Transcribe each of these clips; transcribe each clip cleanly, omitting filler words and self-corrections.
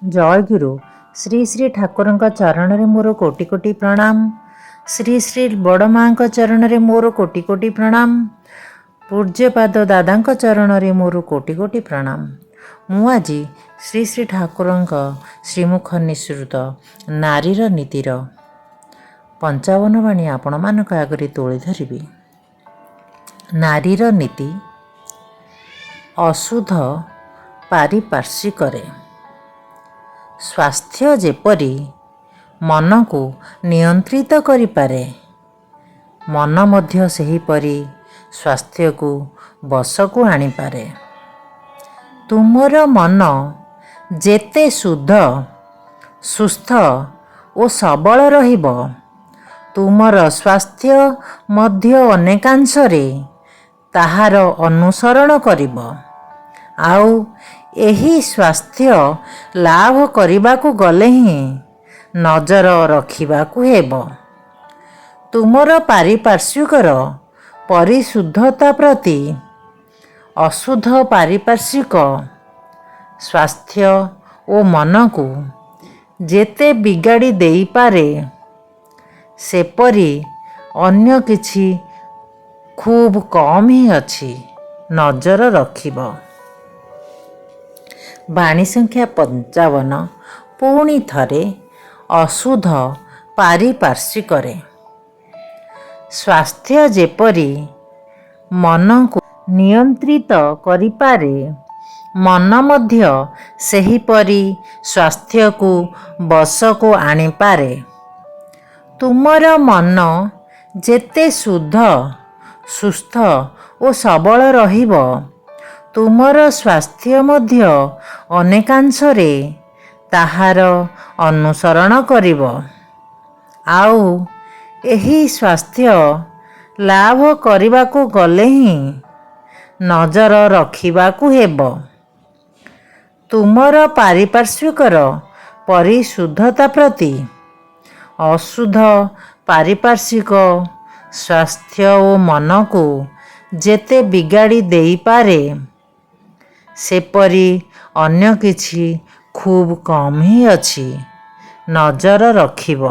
ଜୟଗୁରୁ। ଶ୍ରୀ ଶ୍ରୀ ଠାକୁରଙ୍କ ଚରଣରେ ମୋର କୋଟି କୋଟି ପ୍ରଣାମ। ଶ୍ରୀ ଶ୍ରୀ ବଡ଼ ମାଙ୍କ ଚରଣରେ ମୋର କୋଟି କୋଟି ପ୍ରଣାମ। ପୂଜ୍ୟପାଦ ଦାଦାଙ୍କ ଚରଣରେ ମୋର କୋଟି କୋଟି ପ୍ରଣାମ। ମୁଁ ଆଜି ଶ୍ରୀ ଶ୍ରୀ ଠାକୁରଙ୍କ ଶ୍ରୀମୁଖ ନିଃସୃତ ନାରୀର ନୀତିର 55 ବାଣୀ ଆପଣମାନଙ୍କ ଆଗରେ ତୋଳି ଧରିବି। ନାରୀର ନୀତି ଅଶୁଦ୍ଧ ପାରିପାର୍ଶ୍ୱିକରେ। ସ୍ୱାସ୍ଥ୍ୟ ଯେପରି ମନକୁ ନିୟନ୍ତ୍ରିତ କରିପାରେ, ମନ ମଧ୍ୟ ସେହିପରି ସ୍ୱାସ୍ଥ୍ୟକୁ ବଶକୁ ଆଣିପାରେ। ତୁମର ମନ ଯେତେ ଶୁଦ୍ଧ, ସୁସ୍ଥ ଓ ସବଳ ରହିବ, ତୁମର ସ୍ୱାସ୍ଥ୍ୟ ମଧ୍ୟ ଅନେକାଂଶରେ ତାହାର ଅନୁସରଣ କରିବ। ଆଉ ଏହି ସ୍ୱାସ୍ଥ୍ୟ ଲାଭ କରିବାକୁ ଗଲେ ହିଁ ନଜର ରଖିବାକୁ ହେବ ତୁମର ପାରିପାର୍ଶ୍ୱିକର ପରିଶୁଦ୍ଧତା ପ୍ରତି। ଅଶୁଦ୍ଧ ପାରିପାର୍ଶ୍ୱିକ ସ୍ୱାସ୍ଥ୍ୟ ଓ ମନକୁ ଯେତେ ବିଗାଡ଼ି ଦେଇପାରେ, ସେପରି ଅନ୍ୟ କିଛି ଖୁବ୍ କମ୍ ହିଁ ଅଛି। ନଜର ରଖିବ। ବାଣୀ ସଂଖ୍ୟା 55। ପୁଣି ଥରେ, ଅଶୁଦ୍ଧ ପାରିପାର୍ଶ୍ୱିକରେ। ସ୍ୱାସ୍ଥ୍ୟ ଯେପରି ମନକୁ ନିୟନ୍ତ୍ରିତ କରିପାରେ, ମନ ମଧ୍ୟ ସେହିପରି ସ୍ୱାସ୍ଥ୍ୟକୁ ବଶକୁ ଆଣିପାରେ। ତୁମର ମନ ଯେତେ ଶୁଦ୍ଧ, ସୁସ୍ଥ ଓ ସବଳ ରହିବ, ତୁମର ସ୍ୱାସ୍ଥ୍ୟ ମଧ୍ୟ ଅନେକାଂଶରେ ତାହାର ଅନୁସରଣ କରିବ। ଆଉ ଏହି ସ୍ୱାସ୍ଥ୍ୟ ଲାଭ କରିବାକୁ ଗଲେ ହିଁ ନଜର ରଖିବାକୁ ହେବ ତୁମର ପାରିପାର୍ଶ୍ୱିକର ପରିଶୁଦ୍ଧତା ପ୍ରତି। ଅଶୁଦ୍ଧ ପାରିପାର୍ଶ୍ୱିକ ସ୍ୱାସ୍ଥ୍ୟ ଓ ମନକୁ ଯେତେ ବିଗାଡ଼ି ଦେଇପାରେ, ସେପରି ଅନ୍ୟ କିଛି ଖୁବ୍ କମ୍ ହିଁ ଅଛି। ନଜର ରଖିବ।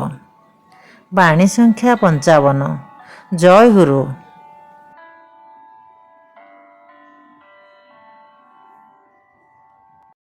ବାଣୀ ସଂଖ୍ୟା 55। ଜୟ ଗୁରୁ।